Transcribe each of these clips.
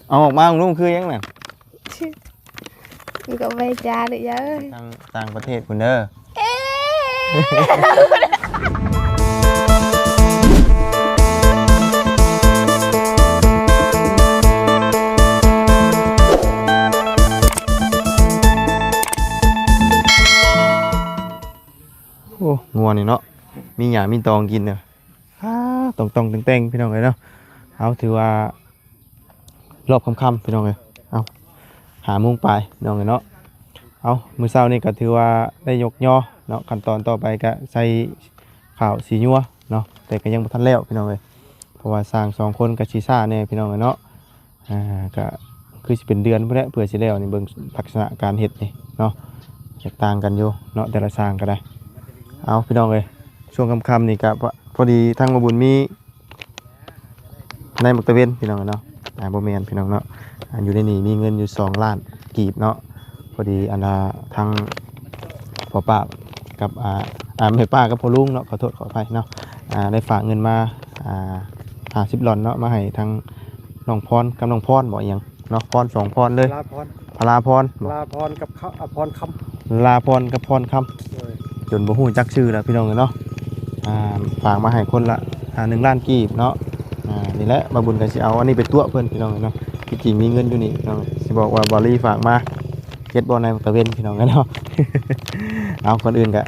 ເອົາອອກມາລຸງ ຄືຫຍັງນັ້ນ? ມັນກໍໄວຈາເດີຍາເອີຍ ທາງຕ່າງປະເທດພຸ້ນເດີ. ໂອ້ ງົວນີ້ເນາະ ມີຫຍ້າມີຕອງກິນເດີ. ອາ ຕ່ອງໆແຕ່ງໆ ພີ່ນ້ອງເອີຍເນາະ. ເອົາ ຖືວ່າ ຮອບຄ່ຳໆ ພີ່ນ້ອງເອີຍ. ເອົາ ຫ້າໂມງປາຍ ພີ່ນ້ອງເອີຍເນາະ. ເອົາ ມື້ເຊົ້ານີ້ກໍຖືວ່າໄດ້ຍົກຍໍເນາະ. ຂັ້ນຕອນຕໍ່ໄປກໍໃສ່ຂ້າວສີຍົວເນາະ ແຕ່ກໍຍັງບໍ່ທັນແລ້ວ ພີ່ນ້ອງເອີຍ ເພາະວ່າຊ່າງສອງຄົນກໍຊິຊ້າແດ່ ພີ່ນ້ອງເອີຍເນາະ. ອ່າ ກໍຄືຊິເປັນເດືອນພຸ້ນແຫຼະ ເພື່ອຊິແລ້ວນີ້ ເບິ່ງລັກສະນະການເຮັດນີ້ເນາະ ແຕກຕ່າງກັນຢູ່ເນາະ ແຕ່ລະຊ່າງກໍໄດ້. ເອົາ ພີ່ນ້ອງເອີຍ ຊ່ວງຄ່ຳໆນີ້ກໍພໍ ພໍດີທາງບ່າວບຸນມີ ໃນໝາກຕາເວັນ ພີ່ນ້ອງເນາະ. ອ່າ ບໍ່ແມ່ນ ພີ່ນ້ອງເນາະ ອ່າ ຢູ່ໃນນີ້ມີເງິນຢູ່ສອງລ້ານກີບເນາະ. ພໍດີອັນ ອ່າ ທາງພໍ່ປ້າກັບ ອ່າ ອ່າ ແມ່ປ້າກັບພໍ່ລຸງເນາະ ຂໍໂທດຂໍອະໄພເນາະ ອ່າ ໄດ້ຝາກເງິນມາ ອ່າ ຫ້າສິບດອນເນາະ ມາໃຫ້ທາງນ້ອງພອນກັບນ້ອງພອນ ບໍ່ ອີ່ຫຍັງເນາະ ພອນ ສອງພອນເລີຍ ພະລາພອນ ພະລາພອນບໍ່ ພະລາພອນກັບ ອະພອນຄຳ ລາພອນກັບພອນຄຳ ໂດຍ ຈົນບໍ່ຮູ້ຈັກຊື່ແລ້ວ ພີ່ນ້ອງເອີຍເນາະ. ອ່າ ຝາກມາໃຫ້ຄົນລະ ອ່າ ໜຶ່ງລ້ານກີບເນາະ. ອ່າ ນີ້ແຫຼະ ບ່າວບຸນກໍຊິເອົາອັນນີ້ໄປຕົວະເພິ່ນ ພີ່ນ້ອງເອີຍເນາະ. ທີ່ຈິງມີເງິນຢູ່ນີ້ເນາະ ຊິບອກວ່າບ່າວລີຝາກມາ ເຮັດບໍ່ໃນຕາເວັນ ພີ່ນ້ອງເອີຍເນາະ. ເອົາ ກ່ອນອື່ນກໍ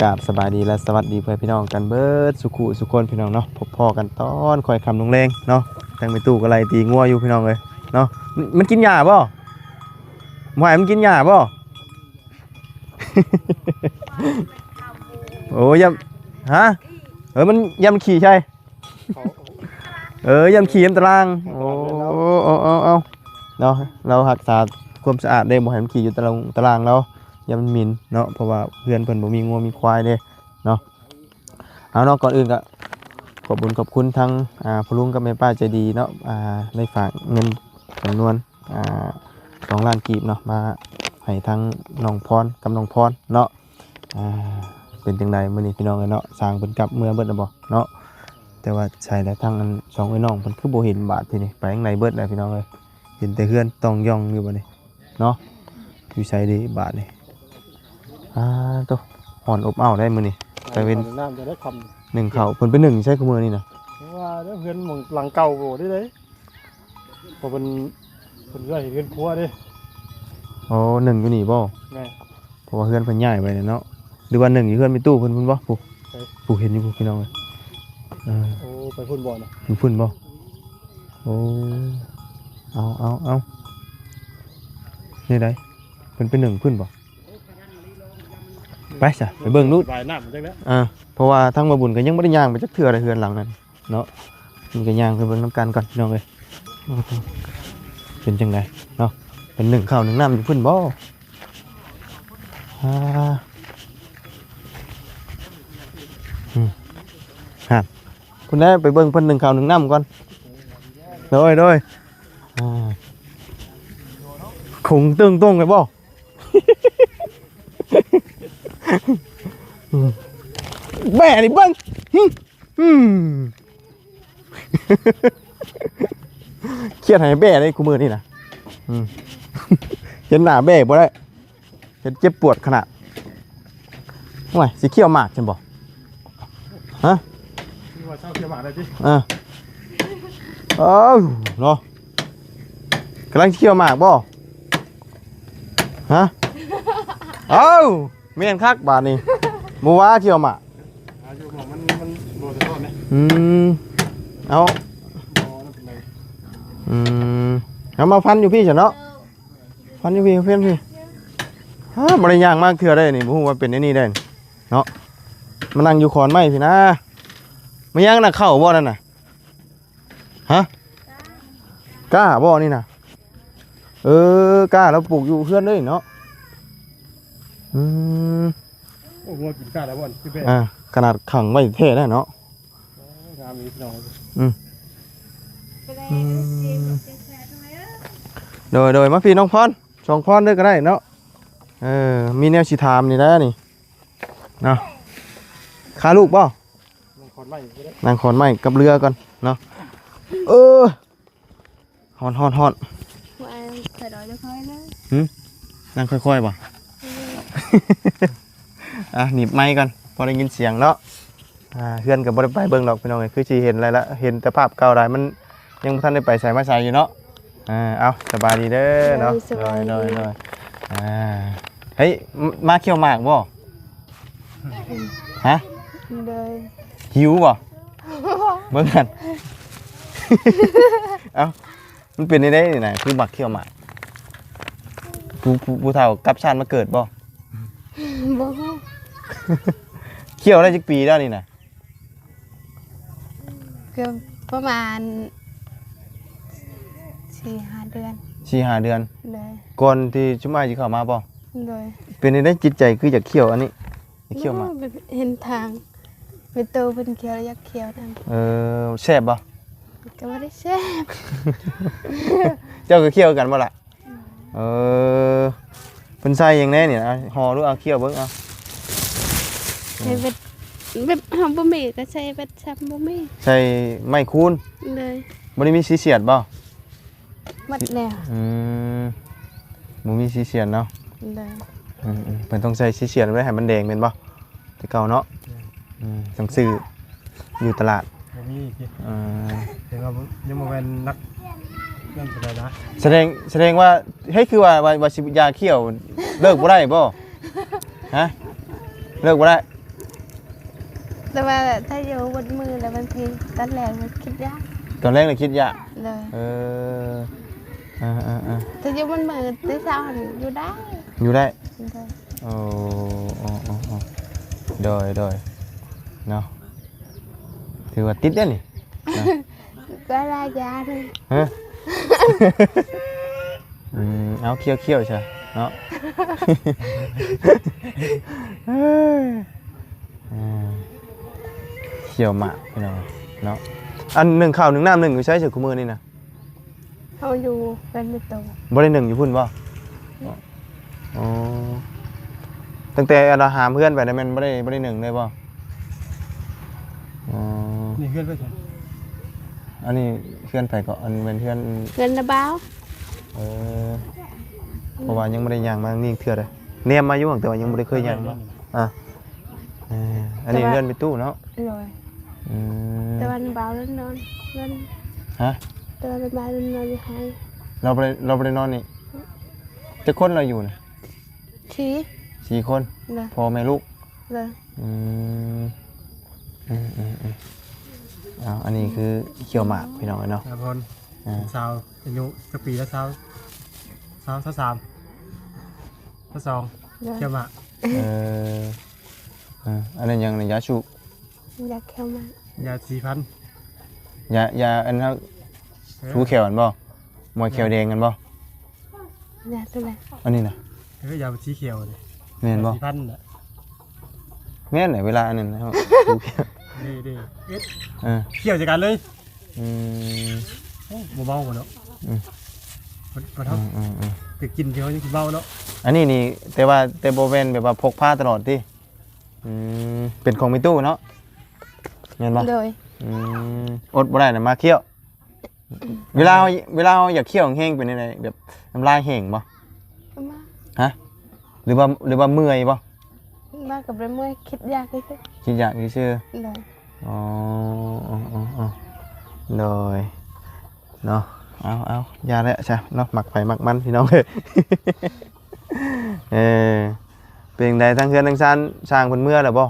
ກາບສະບາຍດີ ແລະ ສະຫວັດດີເພື່ອນພີ່ນ້ອງກັນເບິດສູ່ຄູ່ສູ່ຄົນ ພີ່ນ້ອງເນາະ. ພົບພໍ້ກັນຕອນຄ່ອຍຄ່ຳລົງແລງເນາະ. ທາງແມ່ຕູ້ກໍໄລ່ຕີງົວຢູ່ ພີ່ນ້ອງເອີຍເນາະ. ມັນ ມັນກິນຫຍ້າບໍ່? ບໍ່ໃຫ້ມັນກິນຫຍ້າບໍ່? ໂອ້ ຢ້ານ ຮະ? ເອີ ມັນ ຢ້ານມັນຂີ້ໃສ່ ເອີ ຢ້ານຂີ້ນຳຕາລາງ. ໂອ້ ເອົາ ເອົາ ເອົາ ເນາະ ລາວຮັກສາຄວາມສະອາດເດ້ ບໍ່ໃຫ້ມັນຂີ້ຢູ່ຕາລາງ ຕາລາງລາວ ຢ້ານມັນໝິ່ນເນາະ ເພາະວ່າເຮືອນເພິ່ນບໍ່ມີງົວມີຄວາຍເດ້ເນາະ. ເອົາເນາະ ກ່ອນອື່ນກໍຂອບບຸນຂອບຄຸນທັງ ອ່າ ພໍ່ລຸງກັບແມ່ປ້າໃຈດີເນາະ ອ່າ ໄດ້ຝາກເງິນຈຳນວນ ອ່າ ສອງລ້ານກີບເນາະ ມາໃຫ້ທັງນ້ອງພອນກັບນ້ອງພອນເນາະ. ອ່າ ເປັນຈັ່ງໃດມື້ນີ້ ພີ່ນ້ອງເອີຍເນາະ ຊ່າງເພິ່ນກັບເມືອເບິດແລ້ວບໍ່ເນາະ? ແຕ່ວ່າໃສລະ ທາງອັນສອງເອື້ອຍນ້ອງເພິ່ນຄືບໍ່ເຫັນ ບາດທີນີ້ໄປທາງໃດເບິດແລ້ວ ພີ່ນ້ອງເອີຍ. ເຫັນແຕ່ເຮືອນຕ່ອງຢ່ອງຢູ່ບາດນີ້ເນາະ ຢູ່ໃສເດບາດນີ້? ອາໂຕ ຮ້ອນອົບເອົ້າໄດ໋ມື້ນີ້ ຕາເວັນ ນ້ຳຈະໄດ້ຄຳ ໜຶ້ງເຂົ້າ ເພິ່ນໄປໜຶ້ງໃສຄູ່ມື້ນີ້ນະ? ວ່າເດີ ເຮືອນໝ່ອງຫຼັງເກົ່າບໍ່ໄດ້ເດ້ ເພາະເພິ່ນ ເພິ່ນເຮັດເຮືອນຄົວເດ້. ໂອ້ ໜຶ້ງຢູ່ນີ້ບໍ່? ແມ່ນ ເພາະວ່າເຮືອນເພິ່ນຍ້າຍໄປແລ້ວເນາະ ຫຼືວ່າໜຶ້ງຢູ່ເຮືອນແມ່ຕູ້ເພິ່ນພຸ້ນບໍ່? ຜູ້ ໃສ? ຜູ້ເຫັນຢູ່ພຸ້ນ ພີ່ນ້ອງເອີຍ. ເອີ ໂອ້ ໄປພຸ້ນບໍ່ນະ? ຢູ່ພຸ້ນບໍ່? ໂອ້ ເອົາ ເອົາ ເອົາ ແນວໃດ? ເພິ່ນໄປໜຶ້ງພຸ້ນບໍ່? ໄປຊະ ໄປເບິ່ງດູ ວ່າຍນ້ຳຈັກແລ້ວ. ເອີ ເພາະວ່າທາງບ່າວບຸນກໍຍັງບໍ່ໄດ້ຍ່າງໄປຈັກເທື່ອເລີຍ ເຮືອນຫຼັງນັ້ນເນາະ. ມັນກໍຍ່າງໄປເບິ່ງນຳກັນກ່ອນ ພີ່ນ້ອງເອີຍ ເປັນຈັ່ງໃດເນາະ? ເພິ່ນໜຶ້ງເຂົ້າໜຶ້ງນ້ຳຢູ່ພຸ້ນບໍ່? ອ່າ ອືມ ຫັ້ນ ພຸ້ນແຫຼະ ໄປເບິ່ງເພິ່ນໜຶ້ງເຂົ້າໜຶ້ງນ້ຳກ່ອນ. ໂດຍ ໂດຍ ອ່າ ຄົງເຕີງຕົງໄປບໍ່? ອືມ ແບະນີ້ເບິ່ງ ຫຶ ອືມ ຄຽດໃຫ້ແບະໄດ໋ຄູ່ມື້ນີ້ນະ. ອືມ ເຫັນໜ້າແບະບໍ່ໄດ້ ເຫັນເຈັບປວດຂະໜາດ. ໂອ້ຍ ຊິຄ້ຽວໝາກຊັ້ນບໍ່? ຮະ? ວ່າເຈົ້າຄ້ຽວໝາກໄດ້ຕິ? ເອີ ເອີເນາະ ກຳລັງຊິຄ້ຽວໝາກບໍ່? ຮະ? ເອົ້າ ແມ່ນຄັກບາດນີ້ ບໍ່ວ່າຄ້ຽວໝາກ ອາ ຢູ່ໝ່ອງມັນ ມັນບໍ່ສະທ້ອນເດ້. ອືມ ເອົາ ບໍ່ ນັ້ນເປັນໄດ? ອືມ ເອົາມາຟັນຢູ່ພີ້ຊະເນາະ ຟັນຢູ່ພີ້ ຟັນຢູ່ພີ້. ຮະ ບໍ່ໄດ້ຍ່າງມາເທື່ອໄດ໋ນີ້ ບໍ່ຮູ້ວ່າເປັນແນວນີ້ໄດ໋ເນາະ. ມານັ່ງຢູ່ຂອນໄມ້ພີ້ນະ. ແມ່ນຫຍັງນະ ເຂົ້າບໍ່ນັ້ນນະ? ຮະ? ກ້າບໍ່ນີ້ນະ? ເອີ ກ້າລາວປູກຢູ່ເຮືອນເລີຍເນາະ. ອືມ ໂອ້ ງົວກິນກ້າແລ້ວບໍ່? ຄືແບບ ອ່າ ຂະໜາດຂັງໄວ້ແທ້ແລ້ວເນາະ. ໂອ້ ງາມອີ່ຫຼີເນາະ. ອືມ ອືມ ໂດຍ ໂດຍ ມາພີ້ນ້ອງພອນ ສອງພອນເດີກໍໄດ້ເນາະ. ເອີ ມີແນວຊິຖາມນີ້ແຫຼະນີ້ເນາະ. ຄາລູກບໍ່? ນັ່ງຂອນໄມ້ກໍໄດ້ ນັ່ງຂອນໄມ້ກັບເຮືອກ່ອນເນາະ. ເອີ ໂ ຮ້ອນໆໆ ວ່າຂ້ອຍດອຍແລ້ວຄ່ອຍເລີຍ ຫຶ ນັ່ງຄ່ອຍໆບໍ່? ອ່ະ ໜີບໄມກ່ອນ ພໍໄດ້ຍິນສຽງເນາະ. ອ່າ ເຮືອນກໍບໍ່ໄດ້ໄປເບິ່ງດອກພີ່ນ້ອງເອີຍ ຄືຊິເຫັນຫຼາຍລະ ເຫັນແຕ່ພາບເກົ່າຫຼາຍ ມັນຍັງບໍ່ທັນໄດ້ໄປໃສມາໃສຢູ່ເນາະ. ອ່າ ເອົາ ສະບາຍດີເດີເນາະ. ໂດຍ ສະບາຍດີ ໂດຍ ໂດຍ ໂດຍ. ອ່າ ເຮີ້ຍ ມ- ມາຂ້ຽວໝາກບໍ່? ຮະ? ໂດຍ. ຫິວບໍ່? ເບິ່ງຫັ້ນ ເອົ້າ ມັນເປັນແນວໃດນີ້ນະ ຄືມັກຂ້ຽວໝາກ? ຜູ້ ຜູ້ ຜູ້ເຖົ້າກັບຊາດມາເກີດບໍ່? ບໍ່ຮູ້. ຂ້ຽວໄດ້ຈັກປີແລ້ວນີ້ນະ? ກໍປະມານສີ່ຫ້າເດືອນ. ສີ່ຫ້າເດືອນ? ໂດຍ. ກ່ອນທີ່ຊຸມອ້າຍຊິເຂົ້າມາບໍ່? ໂດຍ. ເປັນແນວໃດຈິດໃຈຄືຢາກຂ້ຽວອັນນີ້? ຢາກຂ້ຽວໝາກ? ໂອ້ ເຫັນທາງແມ່ຕູ້ເພິ່ນຂ້ຽວ ຢາກຂ້ຽວນຳ. ເອີ ແຊບບໍ່? ກໍບໍ່ໄດ້ແຊບ. ເຈົ້າກໍຂ້ຽວຄືກັນບໍ່ລະ? ເອີ ເພິ່ນໃສ່ຫຍັງແດ່ນີ້? ເອົາຫໍ່ດູ ເອົາຂ້ຽວເບິ່ງ ເອົາ. ໃສ່ແບບ ແບບເຮົາບໍ່ມີກໍໃສ່ແບບຊຳບໍ່ມີ. ໃສ່ໄມ້ຄູນ? ໂດຍ. ບໍ່ໄດ້ມີສີສຽດບໍ່? ໝົດແລ້ວ. ອືມ ບໍ່ມີສີສຽນເນາະ. ໂດຍ. ອືມໆ ເພິ່ນຕ້ອງໃສ່ສີສຽນໄວ້ໃຫ້ມັນແດງແມ່ນບໍ່? ແຕ່ເກົ່າເນາະ. ແມ່ນ. ອືມ ຕ້ອງຊື້ຢູ່ຕະຫຼາດ. ບໍ່ມີຕິ? ເອີ ແຕ່ວ່າຍັງບໍ່ແມ່ນນັກນັ້ນປານໃດນະ. ສະແດງ ສະແດງວ່າ ເຮີ້ຍ ຄືວ່າ ວ່າ ວ່າຊິຢາຂ້ຽວ ເລີກບໍ່ໄດ້ບໍ່? ຮະ? ເລີກບໍ່ໄດ້? ແຕ່ວ່າຖ້າຢູ່ເບິດມື້ແລ້ວບາງທີຕອນແລງມັນຄິດຢາກ. ຕອນແລງລະຄິດຢາກ? ໂດຍ. ເອີ ເອີໆໆ ຖ້າຢູ່ເບິດມື້ແຕ່ເຊົ້າຫັ້ນຢູ່ໄດ້. ຢູ່ໄດ້? ໂດຍ. ໂອ້ ໂອ້ ໂອ້ ໂອ້ ໂດຍ ໂດຍ ເນາະ. ຖືວ່າຕິດເດ້ນີ້ນະ. ກໍລາຢາເລີຍ. ຮະ? ອືມ ເອົາ ຂ້ຽວໆຊະເນາະ. ເອີ ຂ້ຽວໝາກພີ່ນ້ອງເນາະ. ອັນໜຶ້ງເຂົ້າໜຶ້ງນ້ຳ ໜຶ້ງຢູ່ໃສຊະຄູ່ມື້ນີ້ນະ? ເຮົາຢູ່ເຮືອນແມ່ຕູ້. ບໍ່ໄດ້ໜຶ້ງຢູ່ພຸ້ນບໍ່? ອໍ ຕັ້ງແຕ່ອັນວ່າຫາມເຮືອນໄປນະ ແມ່ນບໍ່ໄດ້ ບໍ່ໄດ້ໜຶ້ງເລີຍບໍ່? ອໍ ນີ້ເຮືອນໃຜຊັ້ນ? ອັນນີ້ເຮືອນໃຜເກາະ? ອັນແມ່ນເຮືອນ ເຮືອນນ້າບ່າວ. ເອີ ເພາະວ່າຍັງບໍ່ໄດ້ຍ່າງມານີ້ເທື່ອເດ້ ແນມມາຢູ່ ແຕ່ວ່າຍັງບໍ່ໄດ້ເຄີຍຍ່າງມາ. ອ່າ ເອີ ອັນນີ້ເຮືອນແມ່ຕູ້ເນາະ. ໂດຍ. ອືມ ແຕ່ວ່ານ້າບ່າວນອນ ນອນ ຮະ? ແຕ່ວ່ານ້າບ່າວນອນຢູ່ໃຫ້. ລາວບໍ່ໄດ້ ລາວບໍ່ໄດ້ນອນນີ້? ຈັກຄົນລາວຢູ່ນະ? ສີ່ ສີ່ຄົນ. ໂດຍ. ພໍ່ແມ່ລູກ. ໂດຍ. ອືມ ອືມໆໆ ເອົາ ອັນນີ້ຄືຂ້ຽວໝາກພີ່ນ້ອງເອີຍເນາະ. ອາ ເປັນສາວອາຍຸຈັກປີລະ? ຊາວ ຊາວ ຊາວສາມ ຊາວສອງ. ໂດຍ. ຂ້ຽວໝາກ. ເອີ ເອີ ອັນນັ້ນຫຍັງນີ້? ຢາສູບ. ຢາຂ້ຽວໝາກ. ຢາສີຟັນ. ຢາ ຢາອັນນັ້ນ ເອີ ຖູແຂ້ວຫັ້ນບໍ່? ໝອຍແຂ້ວແດງຫັ້ນບໍ່? ຢາຕົວໃດ? ອັນນີ້ນະ. ເອີ ຢາສີຂ້ຽວນີ້. ແມ່ນບໍ່? ຢາສີຟັນນະ. ແມ່ນແຫຼະ ເວລາອັນນັ້ນເຮົາ ເດ້ ເດ້ ເອັດ ເອີ ຂ້ຽວໃສ່ກັນເລີຍ. ອືມ ໂອ້ ບໍ່ເມົາບໍ່ເນາະ. ອືມ ເພິ່ນ ເພິ່ນເຮົາ ອືມໆໆ ໄປກິນທີ່ເຮົາຍັງຊິເມົາເນາະ. ອັນນີ້ນີ້ ແຕ່ວ່າ ແຕ່ບໍ່ແມ່ນແບບວ່າພົກພາຕະຫຼອດຕິ? ອືມ ເປັນຂອງແມ່ຕູ້ເນາະ ແມ່ນບໍ່? ໂດຍ. ອືມ ອົດບໍ່ໄດ້ນະ ມາຂ້ຽວ. ເວລາເຮົາ ເວລາເຮົາຢາກຂ້ຽວແຮງໆ ເປັນຈັ່ງໃດ? ແບບນ້ຳລາຍແຫ້ງບໍ່? ບໍ່. ຮະ? ຫຼືວ່າ ຫຼືວ່າເມື່ອຍບໍ່? ມາກໍບໍ່ໄດ້ເມື່ອຍ ຄິດຢາກຊື່ໆ. ຄິດຢາກຊື່ໆ. ໂດຍ. ອໍ ໂດຍ ເນາະ. ເອົາໆ ຢ່າແຫຼະຊະເນາະ ມັກໃຜມັກມັນ ພີ່ນ້ອງເອີຍ. ເອີ ເປັນຈັ່ງໃດ ທາງເຮືອນທາງຊານ ຊ່າງເພິ່ນເມືອແລ້ວບໍ່?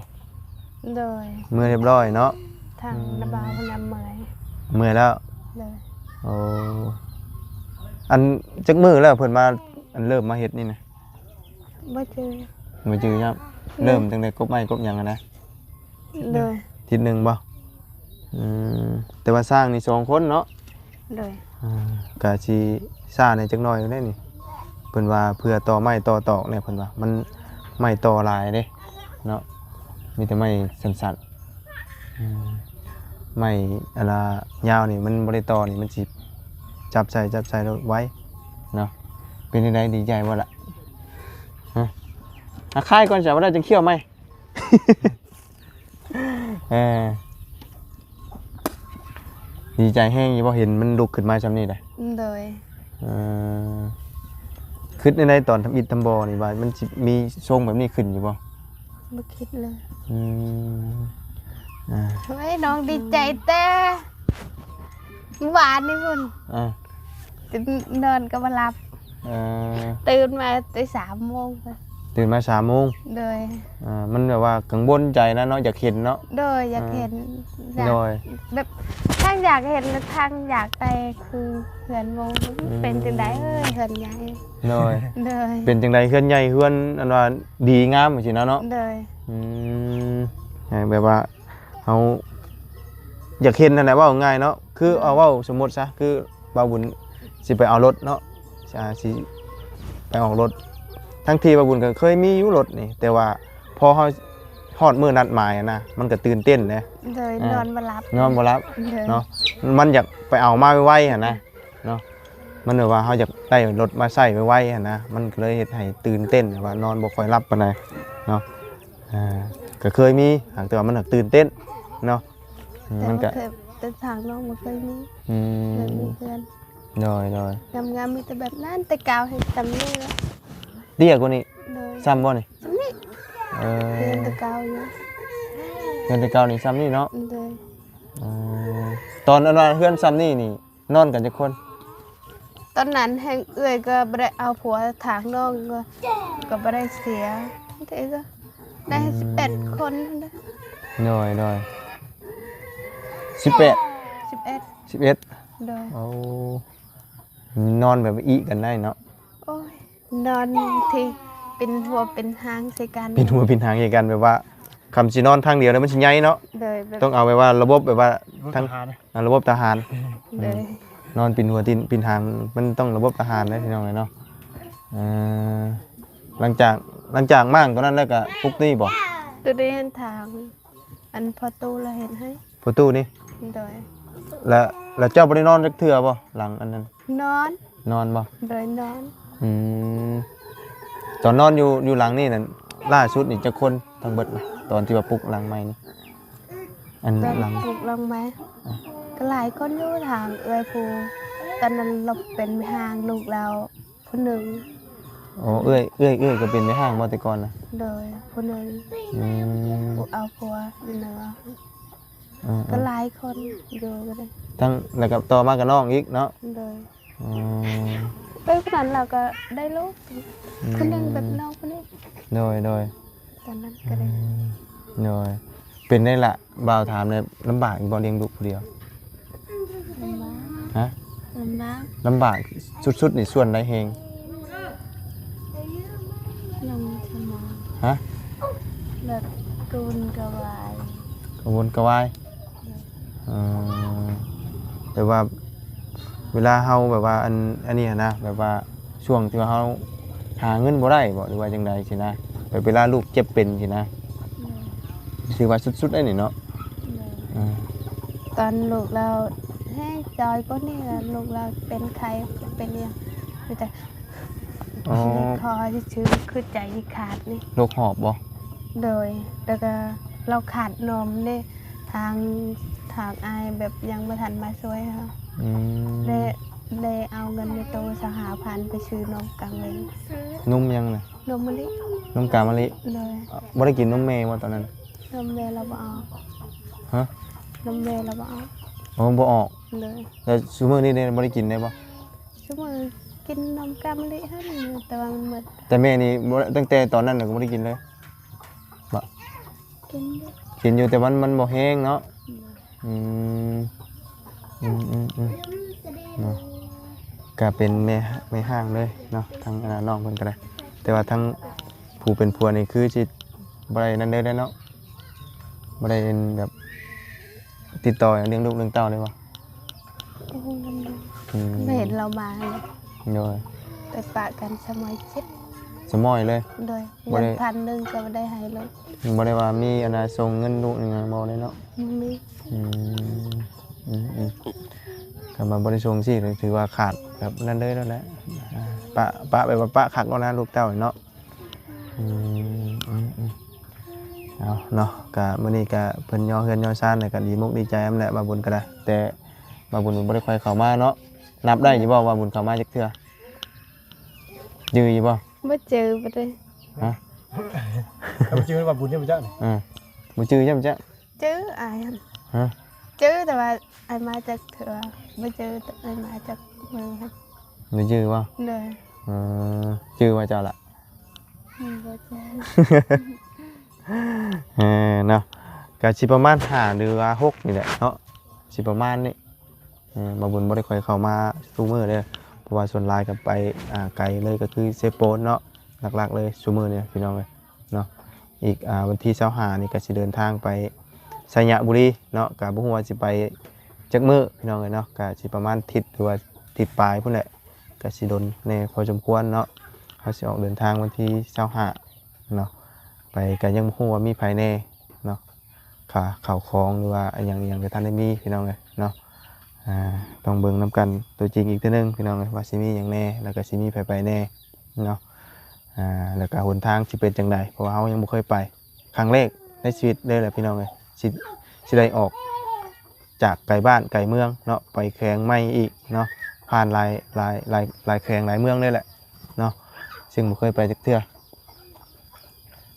ໂດຍ. ເມືອຮຽບຮ້ອຍເນາະ. ທາງ ອືມ ນ້າບ່າວເພິ່ນນຳເມືອ. ເມືອແລ້ວ. ໂດຍ. ໂອ້ ອັນຈັກມື້ແລ້ວເພິ່ນມາ ອັນເລີ່ມມາເຮັດນີ້ນະ? ບໍ່ຈື່ ບໍ່ຈື່ຊ້ຳ. ໂດຍ. ເລີ່ມຕັ້ງແຕ່ກົບໄມ້ກົບຫຍັງຫັ້ນນະ? ໂດຍ. ທິດໜຶ່ງບໍ່? ອືມ ແຕ່ວ່າຊ່າງນີ້ສອງຄົນເນາະ. ໂດຍ. ອ່າ ກະຊິຊ້າແດ່ຈັກໜ້ອຍແຫຼະນີ້ ເພິ່ນວ່າເພື່ອຕໍ່ໄມ້ຕໍ່ຕອກແຫຼະ ເພິ່ນວ່າ ມັນໄມ້ຕໍ່ຫຼາຍເດ້ເນາະ ມີແຕ່ໄມ້ສັ້ນໆ. ອືມ ໄມ້ອັນລະຍາວນີ້ ມັນບໍ່ໄດ້ຕໍ່ນີ້ ມັນຊິຈັບໃສ່ ຈັບໃສ່ໂລດໄວເນາະ. ເປັນຈັ່ງໃດ ດີໃຈບໍ່ລະ? ຮະ? ອາ ຄາຍກ່ອນ ຈະບໍ່ໄດ້ຈັ່ງຂ້ຽວໃໝ່. ເອີ ດີໃຈແຮງຢູ່ບໍ່ ເຫັນມັນລຸກຂຶ້ນມາຊ່ຳນີ້ໄດ໋? ໂດຍ. ເອີ ຄິດແນວໃດຕອນທຳອິດທຳບໍ່ນີ້ ວ່າມັນຊິມີຊົງແບບນີ້ຂຶ້ນຢູ່ບໍ່? ບໍ່ຄິດເລີຍ. ອືມ ອ່າ ໂອ້ຍ ນ້ອງດີໃຈແຕ່ວານນີ້ພຸ້ນ ອ່າ ຕື່ນນອນກໍບໍ່ຫຼັບ. ເອີ ຕື່ນມາແຕ່ສາມໂມງ ຕື່ນມາສາມໂມງ. ໂດຍ. ອ່າ ມັນແບບວ່າກັງວົນໃຈນະເນາະ ຢາກເຫັນເນາະ. ໂດຍ ຢາກເຫັນ ອ່າ ຢາກ ໂດຍ ແບບທັງຢາກເຫັນ ແລະ ທັງຢາກໄປຄືເຮືອນໂມ ອືມ ເປັນຈັ່ງໃດເອີຍ ເຮືອນໃຫຍ່. ໂດຍ. ໂດຍ. ເປັນຈັ່ງໃດເຮືອນໃຫຍ່ ເຮືອນອັນວ່າດີງາມຈັ່ງຊີ້ນະເນາະ. ໂດຍ. ອືມ ແບບວ່າ ເຮົາຢາກເຫັນຫັ້ນແຫຼະ ເວົ້າງ່າຍເນາະ ຄື ອືມ ເອົາເວົ້າສົມມຸດຊະ ຄືບ່າວບຸນຊິໄປເອົາລົດເນາະ ອ່າ ຊິໄປອອກລົດ ທັງທີ່ບ່າວບຸນກໍເຄີຍມີຢູ່ລົດນີ້ ແຕ່ວ່າພໍເຮົາຮອດມື້ນັດໝາຍຫັ້ນນະ ມັນກໍຕື່ນເຕັ້ນເດ້. ໂດຍ. ອ່າ ນອນບໍ່ຫຼັບ ນອນບໍ່ຫຼັບ ໂດຍ ເນາະ ມັນຢາກໄປເອົາມາໄວໆຫັ້ນນະ ເນາະ ມັນແບບວ່າເຮົາຢາກໄດ້ລົດມາໃຊ້ໄວໆຫັ້ນນະ ມັນກໍເລີຍເຮັດໃຫ້ຕື່ນເຕັ້ນ ແບບວ່ານອນບໍ່ຄ່ອຍຫຼັບປານໃດເນາະ. ອ່າ ກໍເຄີຍມີ ຫາກແຕ່ວ່າມັນຫາກຕື່ນເຕັ້ນເນາະ ອືມ ແຕ່ ມັນກໍ ບໍ່ເຄີຍ ແຕ່ທາງນ້ອງບໍ່ເຄີຍມີ ອືມ ເຄີຍມີເພື່ອນ ໂດຍໆ ງາມໆ ມີແຕ່ແບບນັ້ນ ແຕ່ເກົ່າໃຫ້ຊ່ຳນີ້ລະ ເຕ້ຍກວ່ານີ້. ໂດຍ. ຊ່ຳບໍ່ນີ້? ຊ່ຳນີ້ ເອີ ເຮືອນແຕ່ເກົ່າຢູ່ ເຮືອນແຕ່ເກົ່ານີ້ຊ່ຳນີ້ເນາະ. ໂດຍ. ອືມ ຕອນອັນວ່າເຮືອນຊ່ຳນີ້ນີ້ ນອນກັນຈັກຄົນ? ຕອນນັ້ນແຮ່ງເອື້ອຍກໍບໍ່ໄດ້ເອົາຜົວ ທາງນ້ອງກໍ ກໍບໍ່ໄດ້ເສຍ ເອື້ອຍກໍໄດ້ ອືມ ສິບແປດຄົນຫັ້ນນະ. ໂດຍໆ ສິບແປດ ສິບເອັດ ສິບເອັດ. ໂດຍ. ໂອ້ ນອນແບບອີກກັນໄດ້ເນາະ. ໂອ້ຍ ນອນທີ່ເປັນຫົວເປັນຫາງໃສ່ກັນ ເປັນຫົວເປັນຫາງໃສ່ກັນ ແບບວ່າຄັນຊິນອນທາງດຽວແລ້ວມັນຊິໃຫຍ່ເນາະ. ໂດຍ. ແບບ ຕ້ອງເອົາແບບວ່າລະບົບແບບວ່າ ລະບົບທະຫານ ທາງ ອ່າ ລະບົບທະຫານ. ໂດຍ. ອືມ ນອນປິ່ນຫົວຕີນປິ່ນຫາງ ມັນຕ້ອງລະບົບທະຫານເດ້ພີ່ນ້ອງເອີຍເນາະ. ເອີ ຫຼັງຈາກ ຫຼັງຈາກມ້າງຕົວນັ້ນແລ້ວກໍປຸກນີ້ບໍ່? ຕົວນີ້ຫັ້ນທາງ ອັນພໍ່ຕູ້ລາວເຮັດໃຫ້ ພໍ່ຕູ້ນີ້. ໂດຍ. ແລ້ວ ແລ້ວເຈົ້າບໍ່ໄດ້ນອນຈັກເທື່ອບໍ່ ຫຼັງອັນນັ້ນ? ນອນ. ນອນບໍ່? ໂດຍ ນອນ. ອືມ ຕອນນອນຢູ່ ຢູ່ຫຼັງນີ້ນັ້ນ ລ່າສຸດນີ້ຈັກຄົນທັງເບິດນະ ຕອນທີ່ວ່າປຸກຫຼັງໃໝ່ນີ້? ອັນ ຕອນ ຫຼັງ ປຸກຫຼັງໃໝ່ ອ່ະ ກໍຫຼາຍຄົນຢູ່ ທາງເອື້ອຍຜູ້ ຕອນນັ້ນລາວເປັນແມ່ຮ້າງ ລູກລາວ ຜູ້ໜຶ່ງ. ໂອ້ ເອື້ອຍ ເອື້ອຍ ເອື້ອຍກໍເປັນແມ່ຮ້າງບໍ່ແຕ່ກ່ອນນະ? ໂດຍ ຜູ້ໜຶ່ງ. ອືມ ຜູ້ເອົາຜົວຢູ່ເໜືອ. ເອີໆ ກໍຫຼາຍຄົນຢູ່ກໍໄດ້ ທັງ ແລ້ວກໍຕໍ່ມາກໍນ້ອງອີກເນາະ? ໂດຍ. ອືມ ເອີ ຜູ້ນັ້ນລາວກໍໄດ້ລູກ ອືມ ຜູ້ໜຶ່ງແບບນ້ອງຜູ້ນີ້. ໂດຍໆ. ຕອນນັ້ນກໍໄດ້ ອືມ ໂດຍ. ເປັນໄດ໋ລະ ບ່າວຖາມແດ່ ລຳບາກຢູ່ບໍ່ລ້ຽງລູກຜູ້ດຽວ? ລຳບາກ. ຮະ? ລຳບາກ. ລຳບາກສຸດໆນີ້ສ່ວນໃດແຮງ? ຍັງສະໝອງ. ຮະ? ແບບກະວົນກະວາຍ. ກະວົນກະວາຍ. ໂດຍ. ເອີ ແບບວ່າເວລາເຮົາແບບວ່າ ອັນ ອັນນີ້ຫັ້ນນະ ແບບວ່າ ຊ່ວງທີ່ວ່າເຮົາຫາເງິນບໍ່ໄດ້ບໍ່ ຫຼືວ່າຈັ່ງໃດຊີ້ນະ ແບບເວລາລູກເຈັບເປັນຊີ້ນະ? ໂດຍ. ຖືວ່າສຸດໆໄດ໋ນີ້ເນາະ. ໂດຍ. ອືມ ຕອນລູກລາວແຮງຈ່ອຍກວ່ານີ້ລະ ລູກລາວເປັນໄຂ້ເປັນຫຍັງ ມີແຕ່ ອໍ ຄໍຊື່ໆ ຄືໃຈຊິຂາດນີ້. ໂລກຫອບບໍ່? ໂດຍ. ແລ້ວກໍລາວຂາດນົມເດ້ ທາງ ທາງອ້າຍແບບຍັງບໍ່ທັນມາຊ່ວຍເຮົາ. ອືມ ແລະ ໄດ້ເອົາເງິນໃນໂຕຊາວຫ້າພັນໄປຊື້ນົມກາງເວັນ. ນົມຫຍັງນະ? ນົມມະລິ. ນົມກາມະລິ. ໂດຍ. ບໍ່ໄດ້ກິນນົມແມ່ບໍ່ຕອນນັ້ນ? ນົມແມ່ລາວບໍ່ອອກ. ຮະ? ນົມແມ່ລາວບໍ່ອອກ. ອໍ ບໍ່ອອກ. ໂດຍ. ແລ້ວຊຸມື້ນີ້ໄດ້ ບໍ່ໄດ້ກິນໄດ້ບໍ່? ຊຸມື້ກິນນົມກາມະລິຫັ້ນ ແຕ່ວ່າມັນໝົດ. ແຕ່ແມ່ນີ້ບໍ່ ຕັ້ງແຕ່ຕອນນັ້ນກໍບໍ່ໄດ້ກິນເລີຍບໍ່? ກິນຢູ່ ກິນຢູ່ ແຕ່ມັນ ມັນບໍ່ແຮງເນາະ. ອືມ ອືມ ອືມ ອືມ ເນາະ ກະເປັນແມ່ ແມ່ຮ້າງເລີຍເນາະ ທາງ ອັນ ນ້ອງເພິ່ນກໍໄດ້ ແຕ່ວ່າທາງຜູ້ເປັນຜົວນີ້ຄືຊິບໍ່ໄດ້ນັ້ນເລີຍເນາະ ບໍ່ໄດ້ ອັນ ແບບ ຕິດຕໍ່ລ້ຽງລູກລ້ຽງເຕົ້າໄດ້ບໍ່? ອືມ ອືມ ບໍ່ເຫັນລາວມາເລີຍ. ໂດຍ. ໄປປະກັນສະໝອຍເຈັດ ສະໝອຍເລີຍ. ໂດຍ. ບໍ່ໄດ້ ເງິນພັນໜຶ່ງກໍບໍ່ໄດ້ໃຫ້ເລີຍ. ບໍ່ໄດ້ວ່າມີ ອັນນ່າ ສົ່ງເງິນລູກຫຍັງບໍ່ໄດ້ເນາະ? ບໍ່ມີ. ອືມ ອືມ ອືມ ຄັນວ່າບໍ່ໄດ້ສົ່ງຊີ້ ຖືວ່າຂາດແບບນັ້ນເລີຍແຫຼະ. ອ່າ ປະ ປະ ແບບວ່າປະຄັກແລ້ວນະ ລູກເຕົ້າເນາະ. ອືມ ອືມ ອືມ ເອົາເນາະ ກະມື້ນີ້ກະເພິ່ນຍໍເຮືອນຍໍຊານ ແລ້ວກະດີມົກດີໃຈນຳແຫຼະ ບ່າວບຸນກໍໄດ້ ແຕ່ ວ່າບຸນບໍ່ໄດ້ຄ່ອຍເຂົ້າມາເນາະ. ນັບໄດ້ຢູ່ບໍ່ວ່າບຸນເຂົ້າມາຈັກເທື່ອ? ຈື່ຢູ່ບໍ່? ບໍ່ຈື່ປານໃດ. ຮະ? ແຕ່ບໍ່ຈື່ວ່າບຸນຍັງບໍ່ຈັກນີ້. ເອີ ບໍ່ຈື່ຍັງບໍ່ຈັກ. ຈື່ອ້າຍຫັ້ນ. ຮະ? ຈື່ແຕ່ວ່າອ້າຍມາຈັກເທື່ອ ບໍ່ຈື່ອ້າຍມາຈັກມື້ຫັ້ນ. ບໍ່ຈື່ບໍ່? ໂດຍ. ເອີ ຈື່ວ່າເຈົ້າລະ? ອືມ ບໍ່ຈື່. ເອີ ເນາະ ກະຊິປະມານຫ້າ ຫຼືວ່າຫົກນີ້ແຫຼະເນາະ ຊິປະມານນີ້. ເອີ ບ່າວບຸນບໍ່ໄດ້ຄ່ອຍເຂົ້າມາສູ່ມື້ເດີ ເພາະວ່າສ່ວນຫຼາຍກໍໄປ ອ່າ ໄກເລີຍ ກໍຄືເຊໂປນເນາະ ຫຼັກໆເລີຍຊຸມື້ນີ້ພີ່ນ້ອງເອີຍເນາະ. ອີກ ອ່າ ວັນທີຊາວຫ້ານີ້ກໍຊິເດີນທາງໄປໄຊຍະບູລີເນາະ ກໍບໍ່ຮູ້ວ່າຊິໄປຈັກມື້ພີ່ນ້ອງເອີຍເນາະ ກໍຊິປະມານທິດ ຫຼືວ່າທິດປາຍພຸ້ນແຫຼະ ກໍຊິດົນແດ່ພໍສົມຄວນເນາະ. ເຮົາຊິອອກເດີນທາງວັນທີຊາວຫ້າເນາະ ໄປກໍຍັງບໍ່ຮູ້ວ່າມີໃຜແດ່ເນາະ. ຄ່າເຂົ້າຂອງ ຫຼືວ່າອີ່ຫຍັງ ອີ່ຫຍັງກໍທັນໄດ້ມີພີ່ນ້ອງເອີຍເນາະ. ອ່າ ຕ້ອງເບິ່ງນຳກັນຕົວຈິງອີກເທື່ອໜຶ່ງພີ່ນ້ອງເອີຍ ວ່າຊິມີຫຍັງແດ່ ແລ້ວກໍຊິມີໃຜໄປແດ່ເນາະ. ອ່າ ແລ້ວກໍຫົນທາງຊິເປັນຈັ່ງໃດ ເພາະວ່າເຮົາຍັງບໍ່ເຄີຍໄປ ຄັ້ງແລກໃນຊີວິດເລີຍແຫຼະພີ່ນ້ອງເອີຍ ຊິ ຊິໄດ້ອອກຈາກໄກບ້ານໄກເມືອງເນາະ ໄປແຂວງໃໝ່ອີກເນາະ ຜ່ານຫຼາຍ ຫຼາຍ ຫຼາຍ ຫຼາຍແຂວງຫຼາຍເມືອງເລີຍແຫຼະເນາະ ຊຶ່ງບໍ່ເຄີຍໄປຈັກເທື່ອ.